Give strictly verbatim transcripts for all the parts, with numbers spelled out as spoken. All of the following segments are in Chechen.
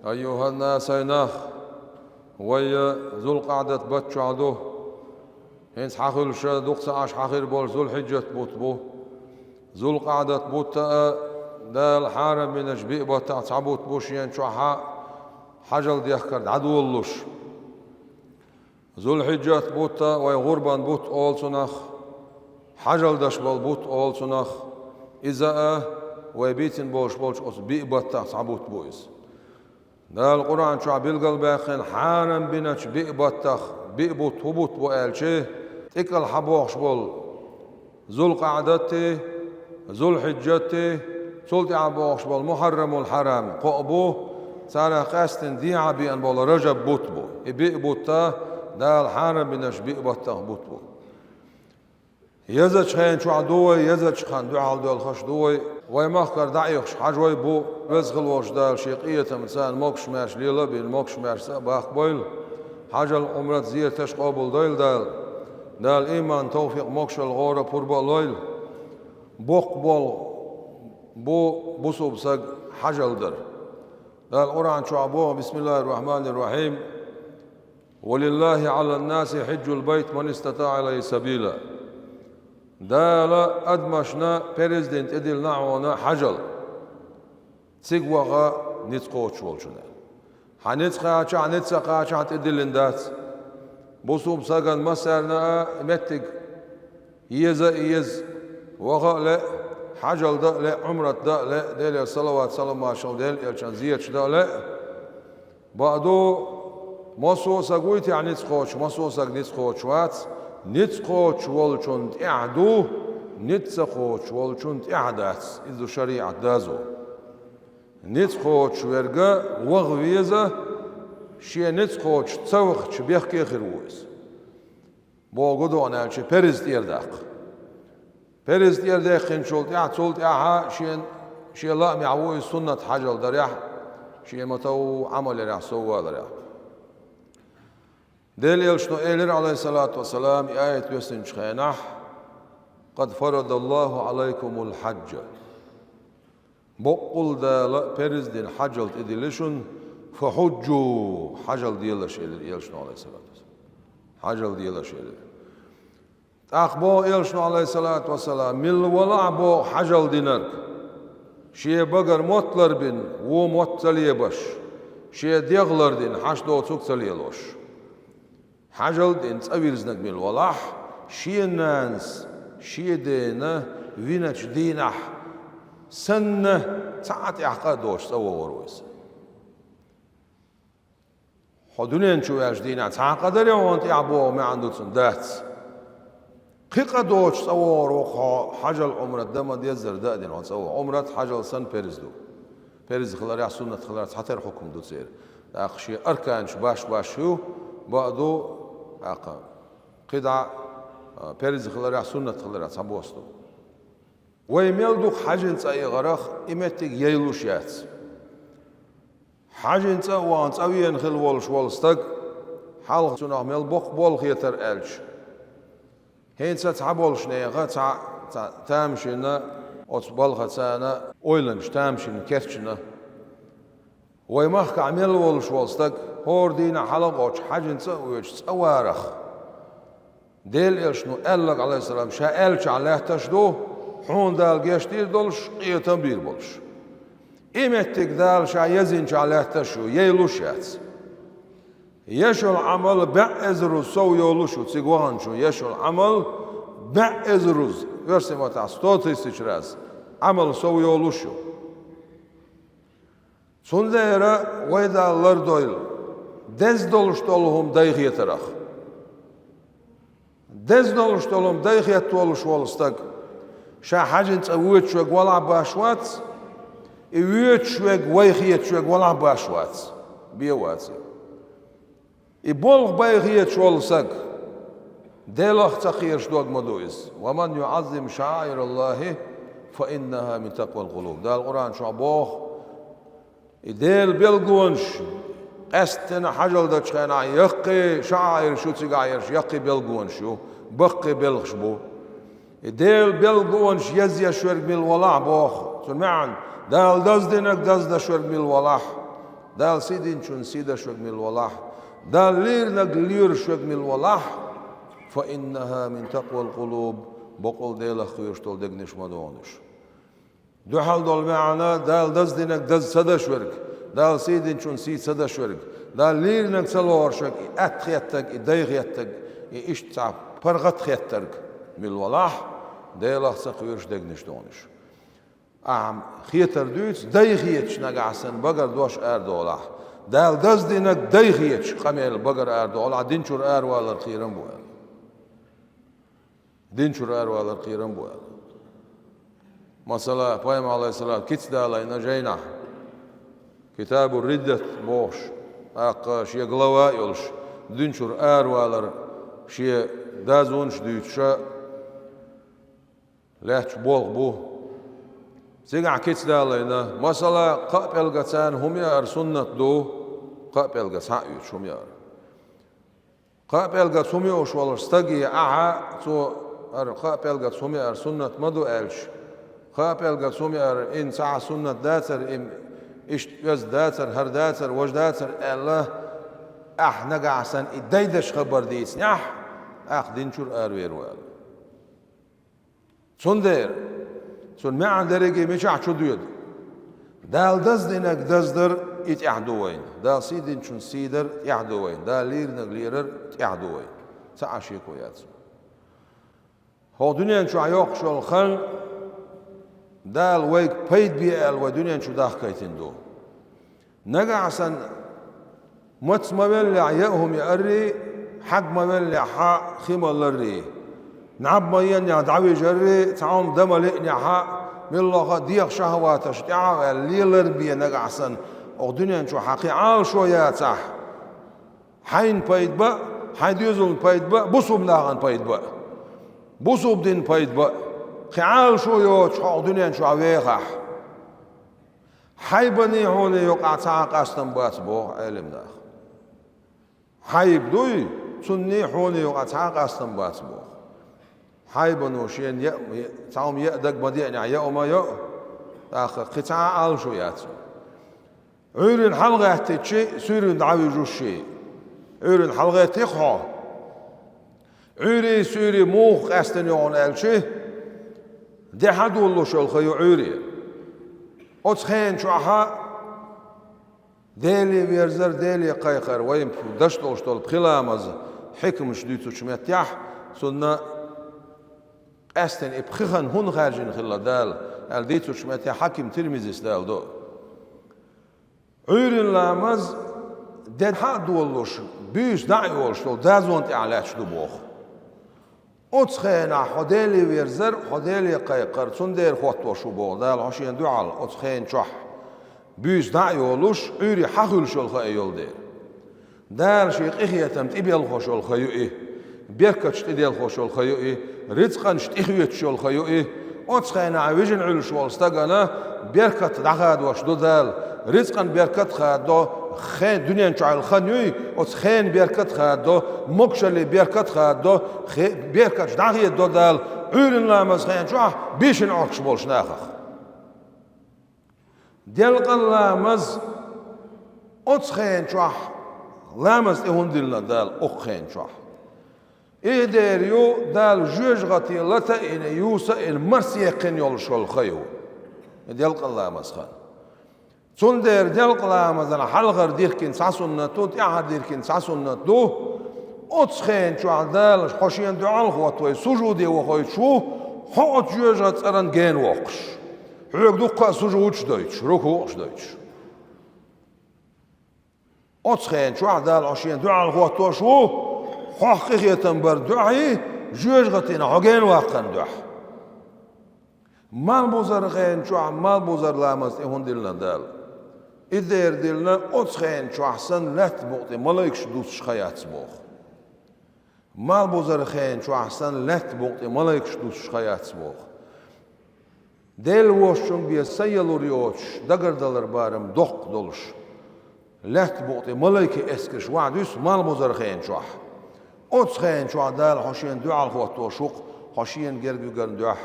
أيها الناس, ай нах, вай Зулкъаъдат бутт чохь ду. ХӀинца хьахуьлуш дукха ца Ӏаш хьахир болуш Зулхьиджат бутт бу. Зулкъаъдат бутт а Дала хьарам бинарш биъ баттах цхьа бутт бу, шена чохь хьажал дехкар дӀадолалуш. Зулхьиджат бутт а вай гӀурбан бутт олу цунах, хьажал деш болу бутт олу цунах, иза а вай бийцина болуш болчу оцу биъ баттах цхьа бутт бу иза. Дала Къуръан чохь билгалбаьккхина хьарам биначу биъ баттах биъ бутт хӀун бутт бу аьлча, тӀекӀал хьабохуш болу Зулкъаъдатти, Зулхьиджатти, цул тӀаьхьа бохуш болу Мухьаррамул хьарам кхоъ бу, царах къаьсттина дехьа беана болу Ражаб бутт бу. И биъ бутт а Дала хьарам бинарш биъ баттах бутт бу. Езачу хенахь чохь ду вай, езачу хан дуьхьал доьлхуш ду вай. Вай махкара дӀаихкуш хьажой бу, Веза хила волчу Дала Шен къинхетам царна могуш-маьрша лела а бина, могуш-маьрша цӀа а баккха бойла. Хьажал, Ӏумрат, зераташ къобалдойла Дала. Дала иман, тавфикъ, могушалла, гӀора, пурба а лойла. Боккха болу бу бусулба саг хьажал дар. Дала Къуръан чохь боху: بسم الله الرحمن الرحيم. ولله على الناس حج البيت من استطاع إليه سبيلا. Дала адамашна перз дина тӀедиллина хьуна хьажал, цига ваха ницкъ кхочуш волчунна. Хьан ницкъ кхачахь, ницкъ ца кхачахь тӀедиллина дац. Бусулба сагана массарна а меттиг еза а еза, ваха а лаьа, хьажал дан а лаьа, Ӏумрат дан а лаьа, Делера салават-салам-маршалла Делан элчанна, зераташ дан а лаьа. Бакъду, массо а саг вуй техь ницкъ кхочуш, массо а саг ницкъ кхочуш вац, ницкъ кхочуш волчунна тӀехь ду, ницкъ ца кхочуш волчунна тӀехь дац, иза ду шариӀат дазо. Ницкъ кхочуш верг ваха веза, шен ницкъ кхочуш ца вахча бехке хир ву иза. Боху гу догӀна аьлча, перз тӀера даккха. Перз тӀера даьккхинчул тӀаьхьа, цул тӀаьхьа шен, шен лаамехь ву иза суннат хьажал дарехь, шен ма-тов Ӏамал ярехь, сов валарехь. Делан элчано элира, Ӏалайхиссалату вассалам, и аят доьссинчу хенахь: قد فرض الله عليكم الحج. Баккъалла Дала перз дина хьажал тӀедиллира шуна, فحجوا, хьажал делаш, элира элчано, Ӏалайхиссалату вассалам. Хьажал делаш, элира. ТӀаккха боху элчано, Ӏалайхиссалату вассалам, милла валахь боху хьажал динарг, шен багара мотт ларбина, вон мотт ца лебаш, шен дегӀ лардина, хьашт доцург ца лелош. Хьажал дина цӀа вирзинарг милла валахь, шен нанас шен дена виначу дийнахь санна, цхьа а тӀехь къа а доцуш цӀа вогӀур ву иза. Хьо дуьнен чу ваьллачу дийнахь цхьа а къа дарий хьуна тӀехь боху маьӀна ду цуьнан? Дац. Кхин къа доцуш цӀа вогӀур ву хьо, хьажал, Ӏумрат дан ма-деззара, дан а дина хьо цӀа вогӀу. Ӏумрат хьажал санна перз ду. Перз хиларехь, суннат хиларехь цхьатера хьукам ду церан. ТӀаккха шен арканаш баш-баш ю, бакъду, тӀаккха кхидӀа, а, перз хиларехь, суннат хиларехь цхьабосса ду. Вай мел дукха хьаьжин цӀа эгӀарх, и меттиг яйлуш яц. Хьаьжин цӀа а вахана, цӀа вена хила волуш волу стаг, хьалха цунах мел боккха болх хетара аьлча, хӀинца цхьаболчу нехан цхьа, цхьа тамашийна, оцу балхаца а ойланаш тамашийна кечйина. Вай махкахь мел волуш волу стаг, хӀора дийнахь хьалакъочу хьаьжин цӀа а воьдуш цӀа варах, Делан элчано аьлларг, Ӏалайхиссалам, ша аьллачохь лаьтташ ду, хьуна Дала гечдийр долуш, къинхетам бийр болуш. И меттиг Дала ша езйинчохь лаьтташ ю, яйлуш яц. Еш йолу Ӏамал бӀе эзар руза сов йолуш ю, цига ваханчун еш йолу Ӏамал бӀе эзар руза, оьрсийн маттахь сто тысяч раз Ӏамал сов йолуш ю. Цундела вай Дала лардойла деза долуш долу хӀума дайхетарх. Деза долуш долу хӀума дайхетта волуш волу стаг, ша хьаьжин цӀа воьдуш верг валахь баш вац, и воьдуш верг вай хеташ верг валахь баш вац, бен вац и. И болх бай хеташ волу саг, Делах ца кхераш дог ма ду иза. ومن يعظم شعائر الله فإنها من تقوى القلوب. Дала Къуръан чохь боху, и Делан билгалонаш, къаьсттина хьажал дечу хенахь яккхий шаӀаираш ю цигахь ерш, яккхий билгалонаш ю, баккхий белхаш бу. И Делан билгалонаш езъеш верг мила валахь боху, цуьнан маьӀна, Дала даздинарг даздеш верг мила валахь, Дала сий динчун сий деш верг мила валахь, Дала леринарг лоруш верг мила валахь, فإنها من تقوى القلوب, бокъонца Делах кхоьруш долу дегнаш ма ду уьш. Дуьхьал долу маьӀна: Дала даздинарг даз ца деш верг, Дала сий динчун сий ца деш верг, Дала леринарг ца лоруш верг, и атта хеттарг, и дай хеттарг, и иштта цхьа паргӀат хеттарг мила валахь, Делах ца кхоьруш дегнаш ду уьш. Ахьа хетар дуьйцу, дай хеташ нагахь санна багара дош арадолахь. Дала даздинарг дай хеташ къамел багара арадолахь, дин чуьра аравалар кхерам бу аьлла. Дин чуьра аравалар кхерам бу аьлла. Масала, Пайхамар, Ӏалайхиссалам, кица далийна жайнахь, Китабу Риддат бохуш, тӀаккха шен глава а йолуш, дин чуьра аравалар шен дазонаш дуьйцуша лаьтташ болх бу. Цигахь кица далийна, масала, кхаа пӀелгаца хӀума яар суннат ду, кхаа пӀелгаца хьаоьцуш хӀума яар. Кхаа пӀелгаца хӀума юуш волуш стаге ахьа, цо хӀара кхаа пӀелгаца хӀума яар суннат ма ду аьлча, кхаа пӀелгаца хӀума яар, ин цхьа суннат дацара, ин иштта оьзда дацара, хӀара дацара, важа дацара аьлла, ахьа нагахь санна и дайдеш хабар дийцинехь, ахь дин чуьра аравер ву аьлла. Цундела цунна маьӀна дерриге мичахь чу доьду? Дала даздинарг даздар и тӀехь ду вайна. Дала сий динчун сий дар тӀехь ду вайна. Дала леринарг лерар тӀехь ду вайна. Цхьа а шеко яц. ХӀокху дуьнен чохь йоккхуш йолу хан Дала вайга пайда бе аьлла вай дуьнен чу дахкийтина ду. Нагахь санна, маца ма веллехь, яа хӀума яарий, хьаг ма веллехь, хи ма ларрий, наб ма еннехь, дӀавижаррий, цхьа хӀума дан ма лиънехь, муьлхха а дегӀан шахӀваташ тӀехь а ваьлла, лелар бен нагахь санна, оха дуьнен чу хьан кхин Ӏалашо яцахь, хьайна пайда бан а, хьайн доьзална пайда бан а, бусулба нахана пайда бан а, бусулба динна пайда бан а, кхин Ӏалашо йоцуш хьо оха дуьнен чохь вехахь, хьайбанний хьуний юкъахь цхьа а къастам бац боху Ӏелам наха. Хьайба дуй, цунний хьуний юкъахь цхьа а къастам бац боху. Хьайбано шена яа, цхьа хӀума яа дага ма деанехь, яа хӀума а йо, тӀаккха кхин цхьа а Ӏалашо яц. Ӏуьйрина хьалагӀаьттича, суьйрана дӀавуьжуш ший. Ӏуьйрина хьалагӀеттий-кх хьо? Ӏуьйрий, суьйрий муха къаьстина ю хьуна аьлча, дехьа долалуш йолу хан ю Ӏуьйре. Оцу хенан чохь Деле верзар, Деле кхайкхар, вайн даш долуш долу пхи ламаз хьикамаш дуьйцучу меттехь, цунна къаьстина и пхи хан хӀунда хаьржина хилла Дала, аьлла дийцучу меттехь Хьаким Тирмизис даладо. Ӏуьйрин ламаз дехьа а долалуш, буьйса дӀа а йолуш долу дазонна тӀехь лаьтташ ду боху. Оцу хенахь хьо Деле верзар, хьо Деле кхайкхар, цундела хӀоттош ву боху Дала хьо шена дуьхьал оцу хенан чохь. Буьйса дӀа а йолуш, Ӏуьйре хьан хуьлуш йолу хан йолу дела. Дала шен къинхетам тӀебелхош йолу хан ю и. Беркаташ тӀеделхош йолу хан ю и. Рицкъанаш тӀехоьцуш йолу хан ю и. Оцу хенахь вижина Ӏуьллуш волу стагана беркат дӀахадош ду Дала. Рицкъан беркат хададо, хен дуьнен чохь йолу хан юй, оцу хенан беркат хададо, могушаллин беркат хададо, хе-, беркаташ дӀахедадо Дала, Ӏуьйрин ламаз хенан чохь бийшина Ӏохкуш болуш нахах. Делкъан ламаз оцу хенан чохь, ламаз тӀе хӀунда диллина Дала оцу хенан чохь? И дера ю Дала жоьжахате лата а йина, юса а йина, марсаяьккхина йолуш йолу хан ю. И делкъан ламаз хан. Цундела делкъан ламазан хьалхара дихкина цхьа суннат ду, тӀаьхьара дихкина цхьа суннат ду. Оцу хенан чохь Дала хьо шена дуьхьал хӀоттавой, сужуде вахойтуш ву, хьо оцу жоьжахатин цӀаран гена воккхуш. Хьоьга дуккха а сужудаш дойтуш, рукуъаш дойтуш. Оцу хенан чохь Дала хьо шена дуьхьал хӀоттош ву, хьох къинхетам бар дуьхьий, жоьжахатина хьо гена ваккхарна дуьхьа. Малбузар хенан чохь малбузар ламаз тӀе хӀунда диллина Дала? И дера диллина, оцу хенан чохь санна лаьттан букъ тӀе малайкаш дуссуш хан яц боху. Малбузар хенан чохь санна лаьттан букъ тӀе малайкаш дуссуш хан яц боху. Делан вошачуьнга бен са ялур йоцуш, дагардалар барам доккха долуш, лаьттан букъ тӀе малайкийн эскарш вахьа дуьсу малбузар хенан чохь. Оцу хенан чохь Дала хьо шена дуьхьал хӀоттош ву-кх, хьо шена герга вигарна дуьхьа,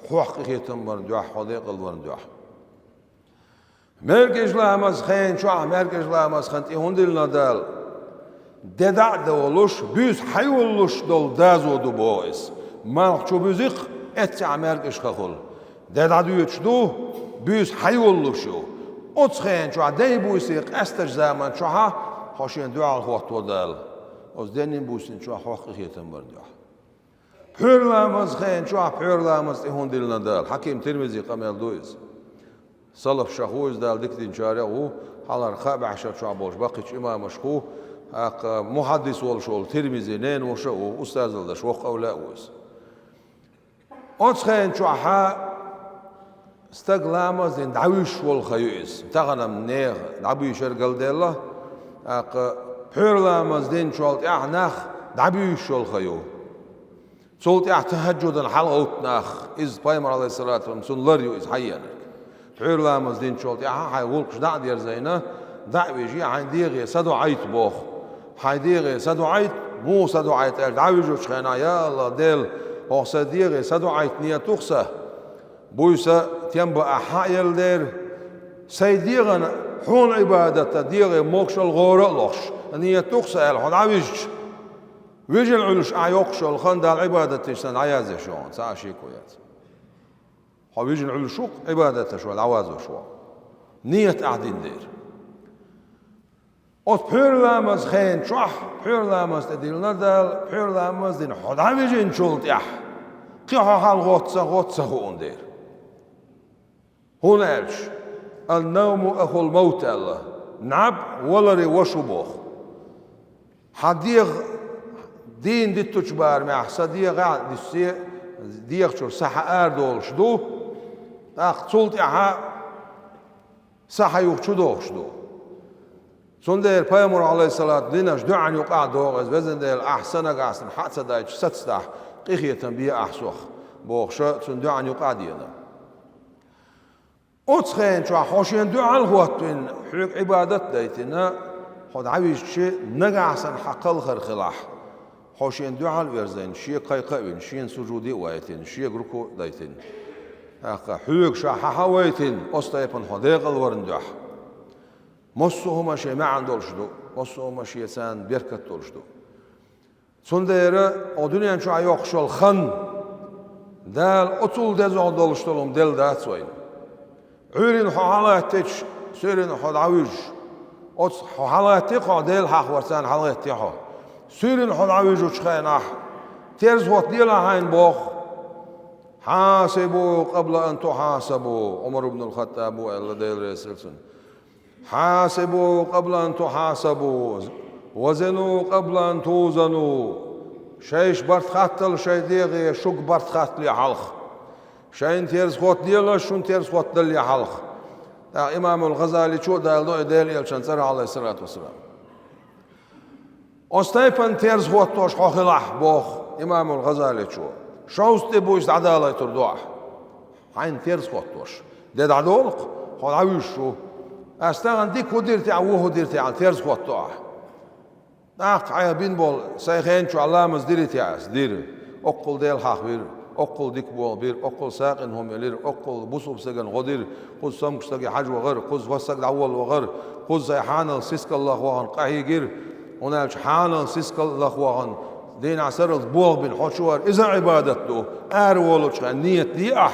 хьох къинхетам барна дуьхьа, хьо декъал варна дуьхьа. МаьркӀажа ламаза хенан чохь, маьркӀажа ламаза хан тӀе хӀунда диллина Дала? Де дӀа а довлуш, буьйса хьайоллуш долу доза ду боху иза. Малх чу буьзий-кх, эццехь маьркӀажа хан хуьлу. Де дӀадоьдуш ду, буьйса хьайоллуш ю. Оцу хенан чохь, ден буьйса къаьстачу заман чохь хьо шена дуьхьал хӀотто Дала. Оцу денна буьйсанна чохь хьох къинхетам бар дуьхьа. Пхьуьйра ламаза хенан чохь, пхьуьйра ламаза тӀе хӀунда диллина Дала? Хьаким Тирмизи къамел ду иза. Салафех ву иза, Дала дика динчарех ву, хьалхара кхаа бӀешар чохь болчу баккхийчу имамашех ву, тӀаккха мухьаддис волуш волу Тирмизи ненаваша а ву, устазалла даш воккха эвлаяъ а ву иза. Оцу хенан чохь стаг ламаз дина дӀавуьжуш волу хан ю иза. Тахана-м нехан дӀабуьйшар галдаьлла, тӀаккха пхьуьйра ламаз динчул тӀаьхьа нах дӀабуьйшуш йолу хан ю. Цул тӀаьхьа тахӀаджудана хьалагӀовтту нах, иза Пайхамар, Ӏалайхиссалату вассалам, цунна лар ю иза хьаенарг. Пхьуьйра ламаз динчул тӀаьхьа хьайн гӀуллакхаш дӀа а дерзийна, дӀа а вижий, хьайн дегӀе садуӀайта боху. Хьайн дегӀе садуӀайта, муха садуӀайта аьлча, дӀавуьжучу хенахь: «Я АллахӀ, Дела, хӀокху сайн дегӀе садуӀайта нийят ду-кх сан. Буьйса тем бан ахь хьан а елла дера, сайн дегӀана хьуна Ӏибадат дан, дегӀе могушалла, гӀора а лохуш, нийят ду-кх сан», аьлла, хьо дӀавижча, вижина Ӏуьллуш ахь йоккхуш йолу хан Далла Ӏибадат динчу санна дӀаяздеш ю хьуна, цхьа а шеко яц. Хьо вижина Ӏуьллуш ву-кх, Ӏибадат деш ву, дӀавазош ву. Нийят ахь дина дера. Оцу пхьуьйра ламаза хенан чохь, пхьуьйра ламаза тӀе диллина Дала, пхьуьйра ламаз дина хьо дӀавижинчул тӀаьхьа кхин хьо хьалагӀотта ца гӀотта ца хууна дера. ХӀунда аьлча: «Ан-навму ахул мавт», аьлла, наб валаре ваша ву боху. Хьан дегӀ дийна диттучу барамехь, сан дегӀехь а дуьссе, дегӀа чуьра са хьан арадолуш ду, тӀаккха цул тӀаьхьа са хьан юха чу дохуш ду. Цундела Пайхамар, Ӏалайхиссалату, динарш дуьхьал юкъахь догӀу иза: «Везан Дела, ахь сан нагахь санна хьа а ца дайташ сацадахь, къинхетам бе ахь сох», бохуша, цунна дуьхьал юкъахь деана. Оцу хенан чохь хьо шена дуьхьал а хӀоттийна, хьоьга Ӏибадат а дайтина, хьо дӀавижча, нагахь санна хьан кхалхар хилахь, хьо шена дуьхьал а верзийна, шега кхайкха а вина, шена сужуде а вайтина, шега руку а дайтина, тӀаккха хьоьга ша хьан хьа а вайтина, оцу тайпана хьо декъал варна дуьхьа. Массо а хӀума шен маьӀна долуш ду, массо а хӀума шен царна беркат долуш ду. Цундела оха дуьнен чохь йоккхуш йолу хан Дала оцул дезагӀа долуш долу хӀума делла дац вайна. Ӏуьйранна хьо хьалаьттича, суьйранна хьо дӀавуьжуш, оцу хьо хьалаьттий-кх хьо, Дела хьахаварца хьалагӀеттий хьо. Суьйранна хьо дӀавуьжучу хенахь, терза хӀотта делахь хьайна боху: «Хьасибу къабла ан тухьасабу», Ӏумар ибн ал-Хаттаба аьлла, Дела реза хуьлда цунна. «Хьасибу къабла ан тухьасабу, вазину къабла ан тузану». Шайша барт хаттал шайн дегӀе, шуьга барт хаттале хьалха. Шайна терза хӀотта делаш, шуна терза хӀотта далале хьалха. ТӀаккха имамул ГӀазаличо а даладо и Делан элчан цӀарах, Ӏалайхиссалату вассалам. Оцу тайпана терза хӀоттош хьо хилахь, боху имамул ГӀазаличо, шовзткъа тӀе буьйса дӀадалийтур ду ахь. Хьайна терза хӀоттош. Де дӀадолу-кх, хьо дӀавуьжуш ву. Ас тахана дика хӀун дира те, вон хӀун дира те аьлла, терза хӀотто ахь. ТӀаккха хьайна бина болу сайн хенан чохь ламаз дирий те ас? Дира. Оккхул Дела хьахавира, оккхул дика болх бира, оккхул сагӀина хӀума елира, оккхул бусулба стагана гӀо дира, кхуза цомгуш стаге хьажа вахара, кхуза ворхӀ стаг дӀаволла вахара, кхуза сайн хьанал сискаллах вахана къахьегира, хӀунда аьлча хьанал сискаллах вахана, дийнахь сарралц болх бина хьо чу вара, иза Ӏибадат ду. Ара волучу хенахь нийят де ахь: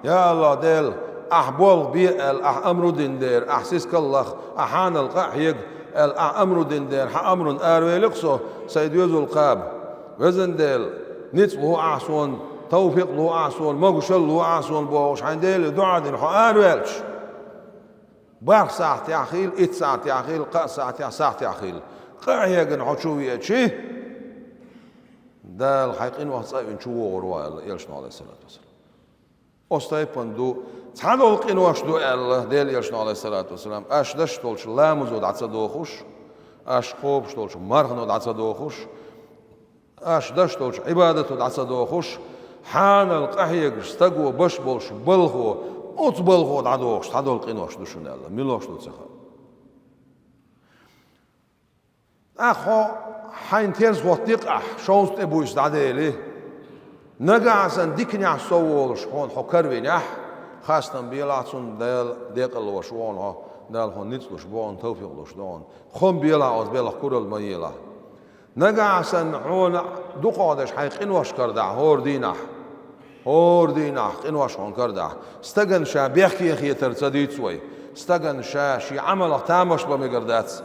«Я АллахӀ Дела, ахь болх бе аьлла, ахь амру дина дера, ахь сискаллах, ахь хьанал къа а хьега аьлла, ахь амру дина дера, хьан амрун аравели-кх со, сайн доьзал кхаба. Везан Дела, ницкъ лохьа ахь суна, тавфикъ лохьа ахь суна, могушалла лохьа ахь суна», бохуш, хьайн Деле дуӀа дина хьо араваьлча, бархӀ сахьтехь хила, итт сахьтехь хила, кхаа сахьтехь, сахьтехь хила, къа а хьегна хьо чу веачи, Дала хьайн къинойх цӀа а вина чу вогӀур ву аьлла, элчано, Ӏалайхиссалату вассалам. Оцу тайпана ду, цхьадолу къинош ду аьлла, Делан элчано, Ӏалайхиссалату вассалам, аш деш долчу ламазо дӀа ца дохуш, аш кхобуш долчу мархано дӀа ца дохуш, аш деш долчу Ӏибадато дӀа ца дохуш, хьанал къахьегаш стаго беш болуш балхо, оцу балхо дӀадохуш цхьадолу къинош ду шуна аьлла, милош ду ца хаьа. ТӀаккха хьо хьайна терза хӀотта дикъахь, шовзткъа тӀе буьйса дӀадели, нагахь санна диканехь сов волуш хьуна хьо каравинехь, Хастам белахь цунна, Дала декъалвеш ву хьо, Дала хьуна ницкъ луш ву хьо, тавфикъ луш ву хьо. Хоам белахь оцу белхан куралла ма елахь. Нагахь санна хьуна дукха деш хьайн къинош карадахь хӀора дийнахь. ХӀора дийнахь къинош хьуна карадахь. Стагана ша бехке хетар ца дуьйцу вай. Стагана ша шен Ӏамалах тамаш бан мегар дац.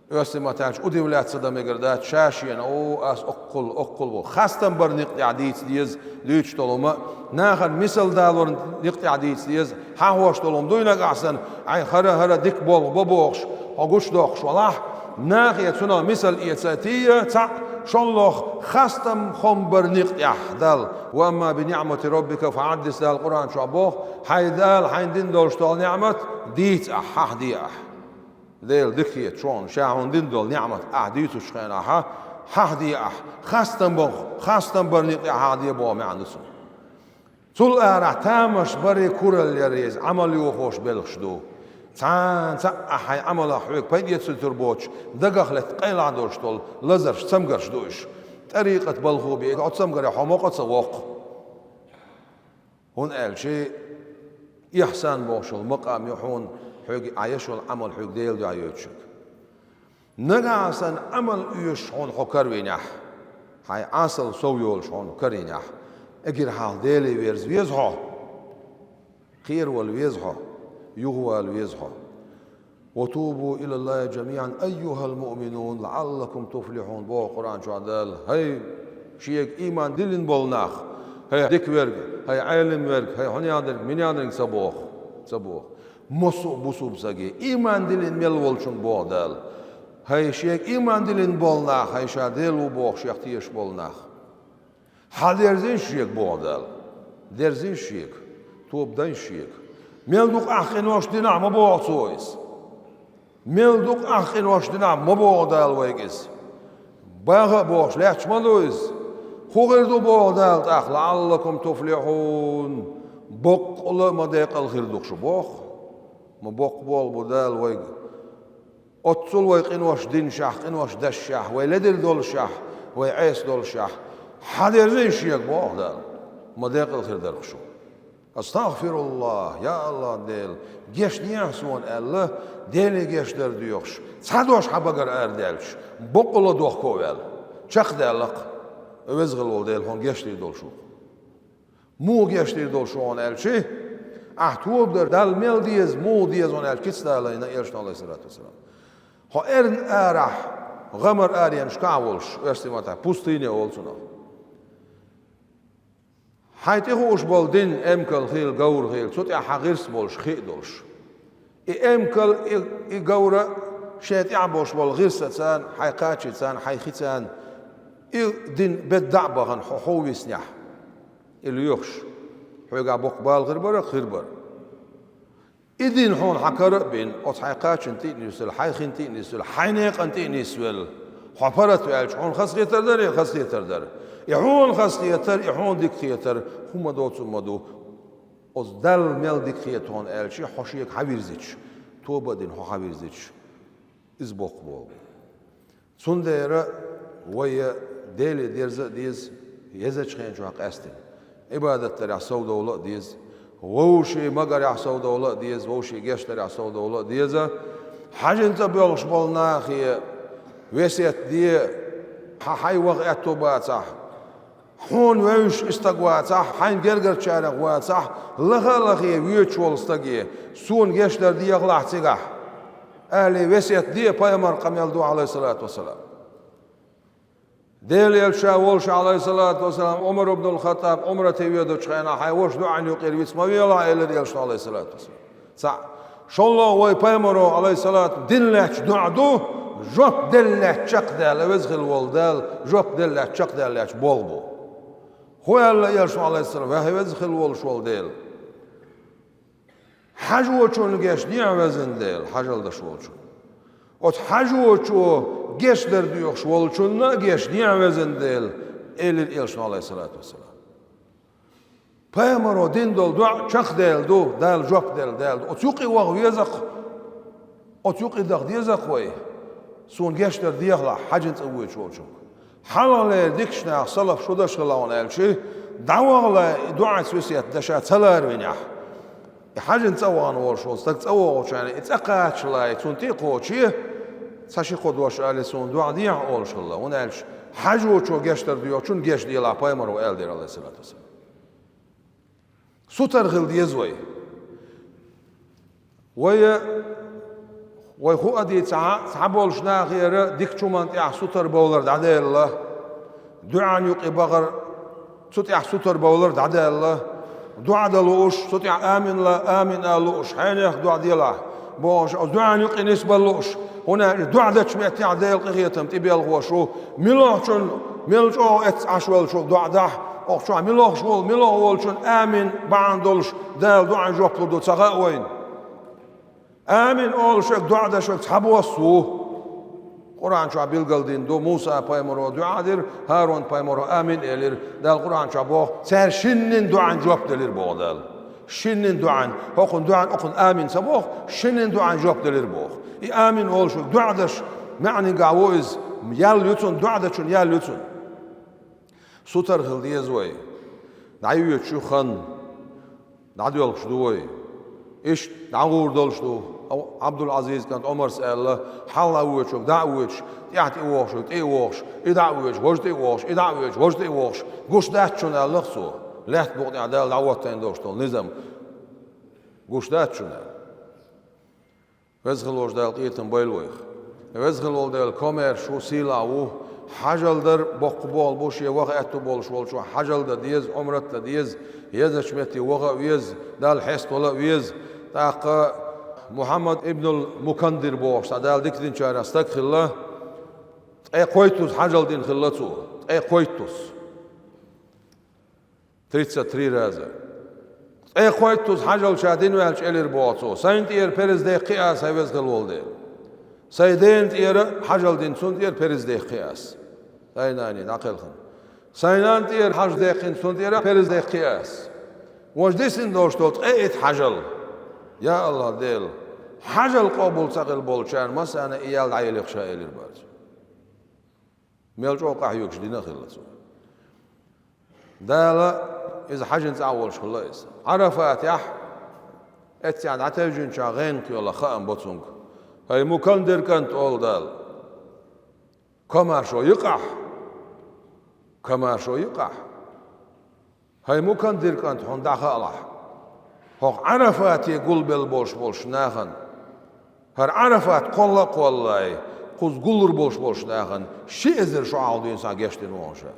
Оьрсийн маттахь аьлча, удивляться дан мегар дац, ша шена, о, ас оккхул, оккхул бу. Хастам бар никъ тӀехь дийца деза дуьйцуш долу хӀума, нахана мисал далор никъ тӀехь дийца деза, хьан хӀош долу хӀума дуй нагахь санна, хьайн хӀара-хӀара дика болх бан бохуш, хьо гучудоккхуш валахь, нахе цунах мисал эца а тийа, цхьаъ, шолгӀа, хастам хоам бар никъ тӀехь Дала. «Ва амма би ниӀмати роббика фахьаддис», Дала Къуръан чохь боху, хьайн Дала хьайна дина долуш долу ниӀмат дийца ахь, хьахь де ахь. Дела дика хета шуна, ша хьуна дина долу ниӀмат ахь дуьйцучу хенахь, хьахь де ахь, хастам боху, хастам бар никъ тӀехь хьахь де боху маьӀна ду цуьнан. Цул арахь тамаш баре куралла яр иза, Ӏамал йохош белхаш ду. Цхьана цхьаъ ахь хьайн Ӏамалах хьоьга пайда эцуьйтур боцуш, дагах летта къайлахь долуш долу лазарш, цамгарш ду уьш. ТӀарикъат балхо бен, оцу цамгаре хьо мокъа а ца воккху. ХӀунда аьлча, ихсан бохуш йолу макъам ю хьуна, хьоьга Ӏа еш йолу Ӏамал хьоьга Делан дуьхьа йойтуш. Нагахь санна Ӏамал оьшуш хьуна хьо каравинехь, хьайн Ӏасал сов йолуш хьуна каравинехь, эггара хьалха Деле верза веза хьо, кхеравала веза хьо, юхавала веза хьо. «Ва тубу илаллахи жамиӀан, айюхал муъминун, лаӀаллакум туфлихьун», боху Къуръан чохь Дала. ХӀай шега ийман диллина болу нах, хӀай дика верг, хӀай Ӏелам верг, хӀай хьуна яхдарг, мина яхдарг ца боху, ца боху. Массо а бусулба стаге, ийман диллина мел волчунна боху Дала. ХӀай шега ийман диллина болу нах, хӀай ша Дела ву бохуш шех тешаш болу нах. Хьадерзийша шега боху Дала. Дерзийша шега. Тоба дайша шега. Мел дукха ахь къинош динахь ма боху цо иза. Мел дукха ахь къинош динахь ма боху Дала вайга иза. Баха а бохуш лаьтташ ма ду иза. ХӀун хир ду боху Дала тӀаккха, лаӀаллакум туфлихьун. Боккъала а ма декъала хир ду шу боху. Ма боккха болу бу Дала вайга. Оццул вай къинош динашехь, къинош дашшехь, вай ледара долушехь, вай Ӏеса долушехь, хьадерзийша шега боху Дала, ма декъала хир дара шу. АстагӀфируллахӀ, я АллахӀ Дела, гечдехьа суна аьлла, Деле гечдар доьхуш, цхьа дош хьан багара арадаьлча, боккъала дохко а ваьлла, чекхдаьлла-кх, веза хилла волу Дела, хьуна гечдийр долуш ву. Муха гечдийр долуш ву хьуна аьлча, ахь тоба дар Далла мел деза, муха деза хьуна аьлча, кица далийна элчано, Ӏалайхиссалату вассалам. Хьо эрна арахь, гӀамар аренашкахь а волуш, оьрсийн маттахь пустыня олу цунах. Хьайн тӀе хууш болу дин эмкал хила, говр хила, цу тӀехь хьан гӀирс болуш, хи а долуш. И эмкал, и, и говра шен тӀехь болуш болу гӀирсаца, хьайн кхачица, хьайн хица, и дин беда а бахана, хьо хьо виснехь. И лоьхуш, хьоьгахь боккха бала хир бара, хир бара. И дин хьуна хьан кара а бина, оцу хьайн кхачанна тӀе а нисвелла, хьайн хин тӀе а нисвелла, хьайн некъан тӀе а нисвелла, хьо паргӀат ваьлча, хьуна хазахетар дара, я хазахетар дара. И хьуна хазахетар, и хьуна дика хетар, хӀун ма доцу, ма ду. Оцу Далла мел дика хета хьуна аьлча, хьо шега хьан вирзича, тоба а дина хьо хьан вирзича, иза боккха болу. Цундела вай Деле дерза а деза, езачу хен чохь къаьстина. Ӏибадат дарехь совдовла а деза, вовшийн магарехь совдовла а деза, вовшийн гечдарехь совдовла а деза. Хьажин цӀа боьлхуш болу нахе весет де, хьан хьайн ваха аьтто бацахь, хьуна вевзаш и стаг вацахь, хьайн гергарчарех вацахь, лаха а лахе воьдуш волу стаге, суна гечдар дехалахь цигахь, аьлла весет де, пайхамар къамел ду, Ӏалайхиссалату вассалам. Делан элча волуш, Ӏалайхиссалату вассалам, Ӏумар ибн ал-Хаттаб Ӏумрате воьдучу хенахь, хьайн ваша доӀанна юкъера виц ма велахь, элира элчано, Ӏалайхиссалату вассалам. Цхьаъ, шолгӀа вай пайхамаро, Ӏалайхиссалату, дин лаьтташ доӀа ду, жоп делла лаьтташ чекхдаьлла, веза хилла волу Дала, жоп делла лаьтташ чекхдаьлла лаьтташ болх бу. ХӀун аьлла элчано, Ӏалайхиссалам, ваьхьа веза хилла волуш волу Дела? Хьажочунна гечдехьа, везан Дела, хьажал деш волчунна. Оцу хьажочо гечдар доьхуш волчунна а гечдехьа, везан Дела, элира элчано, Ӏалайхиссалату вассалам. Пайхамаро дина долу доӀа чекхдаьлла ду, Дала жоп делла даьлла ду. Оцу юкъе ваха веза-кх, оцу юкъе даха деза-кх вай. Суна гечдар дехалахь, хьажин цӀа воьдуш волчунга. Хьалхалера дикачу наха салаф шу даш хилла хьуна аьлча, дӀавахале и доӀаца весет дан ша ца ларавинехь, И хьажин цӀа вахана волуш волу стаг цӀа вогӀучарна и цӀа кхачале, цунна тӀе а кхоче, цхьа ши-кхо дош алий, суна доӀа дехьа олуш хилла. ХӀунда аьлча хьажочо гечдар доьхучунна геч делахь, пайхамаро аьлла дера, алейхиссалату вассалам. Сутара хила деза вай. Вай, вай хӀу а дийцахь, цхьаболчу нахера дикачу хӀуманна тӀехь сутара бовлар дӀадаьлла, дуьхьан юкъе бахар цу тӀехь сутара бовлар дӀадаьлла, дуӀа дан лууш, цу тӀехь амин ла, амин а лууш, хьенех дуӀа делахь, бохуш, оцу дуьхьан юкъе нисбан лууш, хӀунда аьлча дуӀа дечу меттехь Делан къинхетам тӀебелхош ву, милохчун, мел чӀогӀа эццахь Ӏаш веллачух дуӀа дахь, окху чохь милохуш волу, милохуш волчун амин бахьана долуш Дала дуӀан жоп лур ду ца хаьа вайна. Амин олуш верг, дуӀа деш верг цхьабосса ву. Къуръан чохь билгалдина ду, Муса-пайхамаро дуӀа дира, ХӀарун-пайхамаро амин элира. Дала Къуръан чохь боху, цара шиннин дуӀан жоп делира боху Дала. Шиннин дуӀан, хӀокхун дуӀан, окхун амин ца боху, шиннин дуӀан жоп делира боху. И амин олуш верг дуӀа деш маьӀнигахь ву иза, ял ю цунна, дуӀа дечун ял ю цунна. Сутара хила деза вай. ДӀайоьдуш ю хан, дӀадоьлхуш ду вай. Иштта дӀагӀур долуш ду. Ӏабдул-Ӏазиз кӀант Ӏумарс аьлла, хьалха воьдуш верг дӀа а воьдуш, тӀаьхьа тӀе вогӀуш верг тӀе а вогӀуш, и дӀа а воьдуш, важа тӀе а вогӀуш, и дӀа а воьдуш, важа тӀе а вогӀуш, гуш дац шуна аьлла цо. Лаьтта букъа тӀехь Дала дӀахӀоттийна долуш долу низам гуш дац шуна аьлла. Веза хила волчу Дала къинхетам бойла вайх. Веза хила волу Дела комаьрша ву, сийлахь ву, хьажал дар боккха болх бу, шен ваха аьтту болуш волчохь хьажал дан деза, Ӏумрат дан деза, езачу метте ваха а веза, Далла хьеставала а веза. ТӀаккха Мухьаммад ибнул Мукандир бохуш цхьа Дала дика динчарах стаг хилла, ткъе кхойттуза хьажал дина хилла цо, ткъе кхойттуза. Тридцать три раза. Ткъе кхойттуза хьажал ша дина ваьлча элира боху цо: «Сайна тӀера перз дехкхи аса, хьайн веза хила волу Дела. Сайн дена тӀера хьажал дина, цунна тӀера перз дехкхи аса. Сайн нанна дӀакхелхина. Сайн нанна тӀера хьажа дехкхина, цунна тӀера перз дехкхи аса. Важа дисина долуш долу ткъе итт хьажал. Я АллахӀ Дела, хьажал къобал ца хила болчарна массарна и ял дӀаелира ша», — элира бара цо. Мел чӀогӀа къахьоьгуш дина а хилла цо. Дала иза хьажин цӀа а волуш хилла иза. Ӏарафатехь эццехь дӀатевжинчохь гӀенах йолу хаам бо цуьнга: «ХӀай Мукандир кӀант, — олу Дала, — комаьршо йикъахь! Комаьршо йикъахь! ХӀай Мукандир кӀант, хьуна дӀахаалахь, хӀокху Ӏарафате гулбелла болуш болчу нахана, хӀара Ӏарафат кхолла а кхоллале, кхуза гуллур болуш болчу нахана ши эзар шо хьалха дуьйна схьа гечдина ву хьуна ша.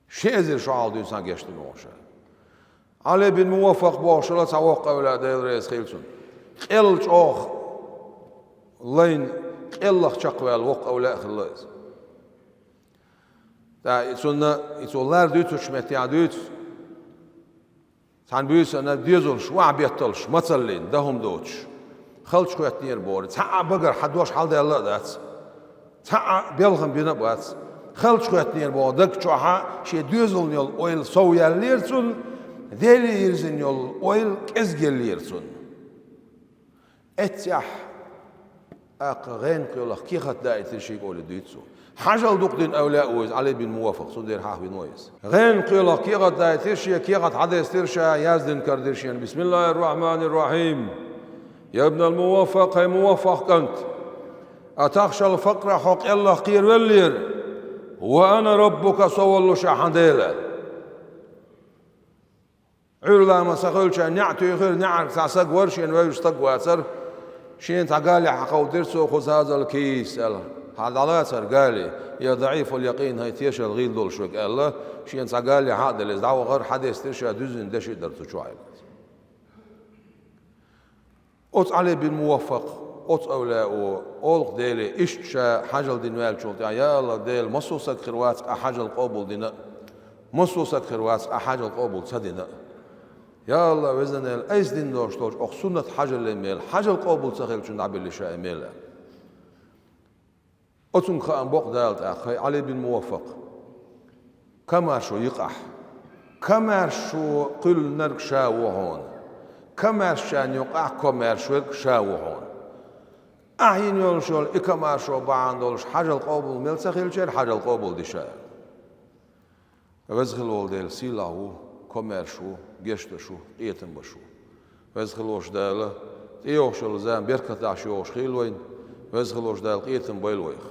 Ши эзар шо хьалха дуьйна схьа гечдина ву хьуна ша». Ӏали бин Муваффакъ бохуш хилла цхьа воккха эвлаяъ, Дела реза хила цунна. Къелла чӀогӀа лайна, къеллах чекхваьлла воккха эвлаяъ хилла иза. ТӀаккха и цунна, и цо лар дуьйцучу меттехь дуьйцу, цхьана буьйсанна доьзалш охьабетталш, мацаллин, дан хӀума доцуш, халчахӀоьттинера боху. Цхьа а багара хьан дош хьалдаьлла а дац, цхьа а белхам бина а бац. ХалчахӀоьттинера боху, даг чохь шен доьзална йолу ойла сов яьллера цунна, Деле йирзина йолу ойла кӀезиг еллера цунна. Эццехь, тӀаккха гӀенах йолах кехат даийтира шега олий дуьйцу цо. Хьажал дукха дина эвлаяъ ву иза, Ӏали бин Муваффакъ, цундела хьахвина ву иза. ГӀенах йолах кехат даийтира шега, кехат хьадестира ша, яздина карадира шена: «Бисмиллахир-рахманир-рахим. Я ибнал Муваффакъ, хӀай Муваффакъ кӀант, атахшал факъра, хьо къеллах кхеравеллера, ва ана раббука, со воллушехь хьан Дела». Ӏуьйра лама ца хилча, неӀ туьйхира, неӀарг цхьа саг вара, шена вевзаш стаг вацара. Шена цхьа гали хьакховдира цо: «Хуза хазал кийс», — аьлла. «Хьан дӀалацара гали, я даӀифул якъин, хӀай тешал гӀийла долуш верг», — аьлла. Шена цхьа гали хьа а делла, иза дӀавахара, хьадестира ша, дуьззина деши а дара цу чохь. Оцу Ӏали бин Муваффакъ, оцу эвлаяо олу-кх Деле, иштта ша хьажал дина ваьллачул тӀаьхьа: «Я АллахӀ Дела, массо а саг хир вац ахь хьажал къобал дина а, массо а саг хир вац ахь хьажал къобал ца дина а. Я АллахӀ, Везан Дела, айса дина долуш долчу окху суннат хьажаллин мела, хьажал къобал ца хиллачун дӀабелли ша и мела». Оцунга хаам бо-кх Дала тӀаккха: «ХӀай Ӏали бин Муваффакъ, комаьршо йикъахь. Комаьршо кхоьллинарг ша ву хьуна. Комаьршачарна юкъахь комаьрша верг ша ву хьуна. Ахь йина йолуш йолу и комаьршо бахьана долуш хьажал къобал мел ца хиллачеран хьажал къобал ди ша». Веза хила волу Дела сийлахь ву, комаьрша ву, гешт деш ву, къетам беш ву. Веза хилла волча Дала тӀейогӀуш йола зама беркатехь йогӀуш хилла вайна, Веза хилла волча Дала къетам бойла вайх.